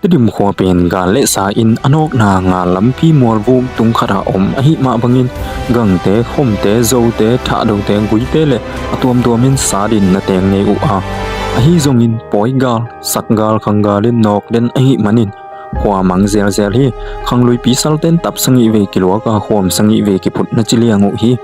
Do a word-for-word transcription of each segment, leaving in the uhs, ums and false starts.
Tedim khua pen gal le sa in a nawkna ngal lampi mualvum tung khatah om ahih mah bangin gangte, khomte, zote, thahdote, guite le a tuamtuamin sat in na teng ngei uh a, ahi zongin pawi gal, sak gal, khang gal in nawk den ahih manin khua mang zelzel hi. Khangluipi salten tap sagih vei kiluak a, khuam sagih vei kiphut na ci liang uh hi.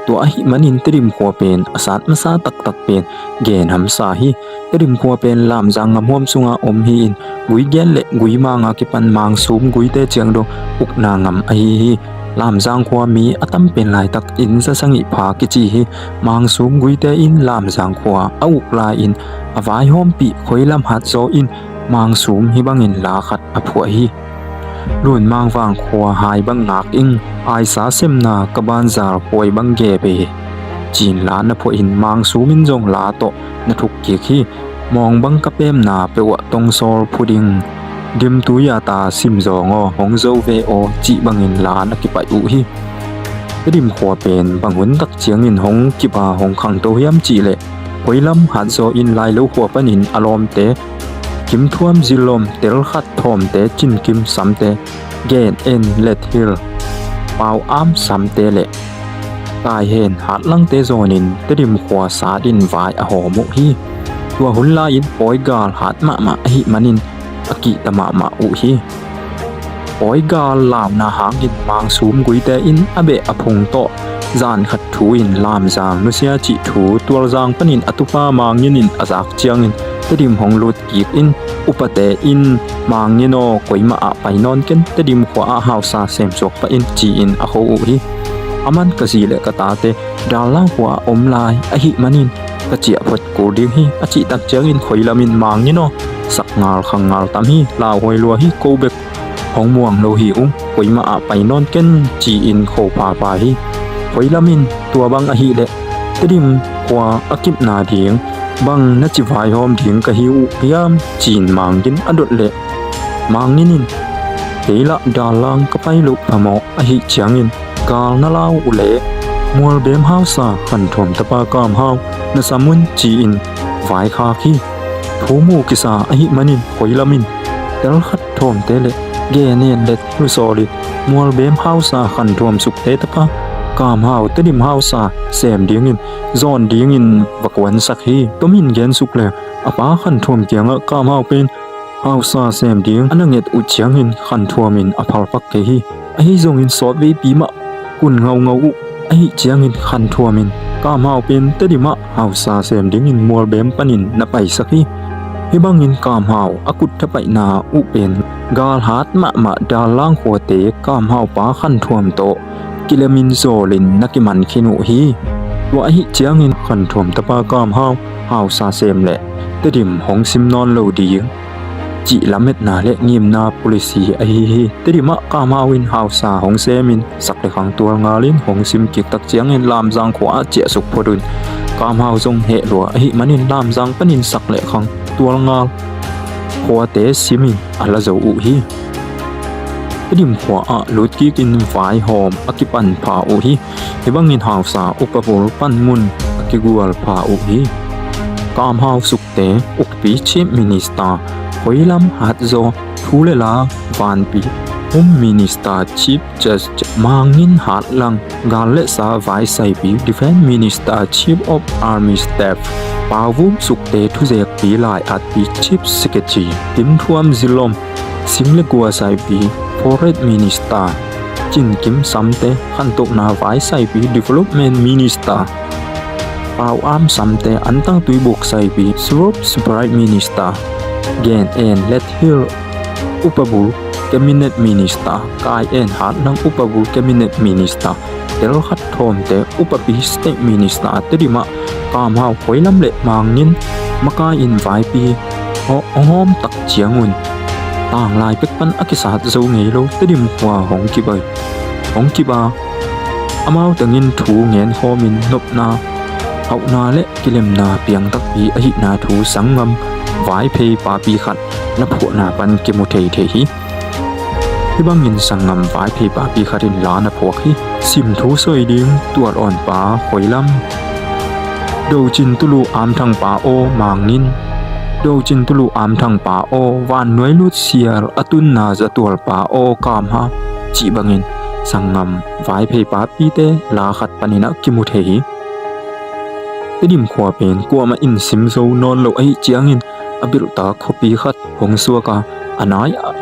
Tua ahih manin Tedim khua pen a sat masa taktak pen Gen hamsa hi. Tedim khua pen Lamzang ngamhuam sunga om hi-in gui gen le gui manga kipan Mangsum guite ciang dong ukna ngam ahi hi. Lamzang khua mi a tam pen laitak inn za sagih pha kici hi. Mangsum guite in Lamzang khua a uk lai-in a vaihawmpih Khoilam Hatzaw in Mangsum hih bangin la khat a phuah hi. Lunmang vang khua hai bang ngak ing, aisa semna ka banzal khuai bang ge be, ci-in la na phuah in Mangsum in zong la tawh na thuk kik hi. Mawng bang ka pemna peuh ah tongsawl phu ding, dimtui a ta sim zawng aw, hong zo ve aw, cih bangin la na kipaih uh hi. Tedim khua pen bang hun tak ciangin hong kip a hong khangto hiam cih leh Khoilam Hatzaw in Lailo khua panin a lawmte Kimthuam Zilom, Telkhat Thawmte, Cinkim Samte, Gen En Let Hil, Pau Am Samte le Kai Hen Hatlangte zawnin Tedim khua sat in vai a hawm uh hi. Tua hun lai-in pawi gal hat mahmah ahih manin a kihta mahmah uh hi. Pawi gal launa hangin Mangsum guite in a beh a phung tawh zan khat thu in Lamzang nusia cih thu Tualzang panin a tupa Mangin in a zak ciangin Tedim hong lut kik in upate in Mangin aw, koimah ah pai nawn ken, Tedim khua ah hausa semsuak pah in, ci-in a kho uh hi. Aman ka zi le ka tate Dallang khua ah om lai ahih manin ka ciah phot kul ding hi, a cih tak ciangin Khoilam in Mangin aw, sak ngal khang ngal tam hi, lauhuai lua hi, ko bek hong muang lo hi ung, koimah ah pai nawn ken, ci-in kho phapha hi. Khoilam in tua bang ahih leh Tedim khua a kipna ding bang na ci vaihawm ding ka hi uh hiam, ci-in Mangin a dot leh Mangin in kei lah Dallang ka pai loh phamawh ahih ciangin gal na lau uh leh Mualbem hausa Khanthuam tapa Kamhau na sam un, ci-in vaikhak hi. Thu mu kisa ahih manin Khoilam in Telkhat Thawmte le Gen En Let Hil sawlin Mualbem hausa Khanthuam Sukte tapa Kamhau Tedim hausa sem dingin zawn dingin va kuansak hi. Tomin gen suk le a pa Khanthuam kiangah Kamhau pen hausa sem ding a na nget uh ciangin Khanthuam in a phalpak kei hi. Ahi zongin sawtveipi mah kun ngaungau uh ahih ciangin Khanthuam in Kamhau pen Tedim ah hausa sem dingin Mualbem panin na paisak hi. Hih bangin Kamhau a kut thapaihna uh pen gal hat mahmah Dallang khuate Kamhau pa Khanthuam tawh kilemin zawlin na kiman khin uh hi. Tua ahih ciangin Khanthuam tapa Kamhau hausa sem le Tedim hong sim nawn lo ding cih lametna le ngimna policy ahi hi. Tedim ah Kamhau in hausa hong semin sak le khang tualngalin hong sim kik tak ciangin Lamzang khua ah ciahsuk phot un. Kamhau zong heh lua ahih manin Lamzang panin sak le khang tualngal khuate simin a la zo uh hi. Tedim khua ah lut kikin vaihawm a kipan pha uh hi. Hih bangin hausa upabul panmun a kigual pha uh hi. Kamhau Sukte, Ukpi Chief Minister, Khoilam Hatzaw, Thu le La, Vanpi, Home Minister, Chief Justice, Mangin Hatlang, Gal le Sa Vaisaipi, Defense Minister, Chief of Army Staff, Pauvum Sukte, Thuzekpi Lai-atpi, Chief Secretary, Kimthuam Zilom, Sing le Gua Saipi, Forest Minister, Cinkim Samte, Khantohna Vaisaipi, Development Minister, Pau Am Samte, Antang Tuibuk Saipi, Swap Supply Minister, Gen En Let Hil, Upabul Cabinet Minister, Kai En Hatlang, Upabul Cabinet Minister, Telkhat Thawmte, Upapi State Minister, Tedim ah Kamhau, Khoilam le Mangin makai in vaipi hawm tak ciangun tanglai pek pan a kisat zo ngei lo Tedim khua hong kip a, hong kip a, amau tengin thu ngen khawmin nopna, hauhna le kilemna piang takpi ahihna thu sanggam Vaiphei papi khat na phuahna pan kimu thei thei hi. Hih bangin sanggam Vaiphei papi khat in la na phuak hi. Sim thu soi ding, Tual Awn pa Khoilam, Do Cin Tulu Am Thang pa aw Mangin, Docin tulu amthang pa aw, vannuai lutsial a tunna zatual pa aw, kamha cih bangin sanggam Vaiphei papite la khat panin ah kimu thei hi. Tedim khua pen kuamah in sim zo nawn lo ahih ciangin a bilhtak khuapi khat hong suak a, a nai ah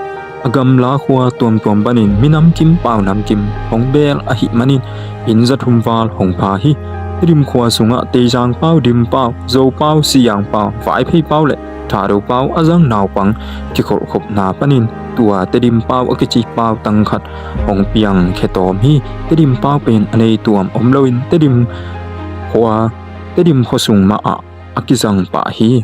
a gamla khua tuamtuam panin minam kim pau nam kim hong beel ahih manin inn za thum val hong pha hi. Tedim khua sungah Teizang pau, Dim pau, Zo pau, Siyang pau, Vaiphei pau le Thado pau a zang naupang kikholhkhopna panin tua Tedim pau a kici pau tang khat hong piang khetawm hi. Tedim pau pen a nei tuam om loin Tedim khua, Tedim khua sung mah ah a kizang pah hi.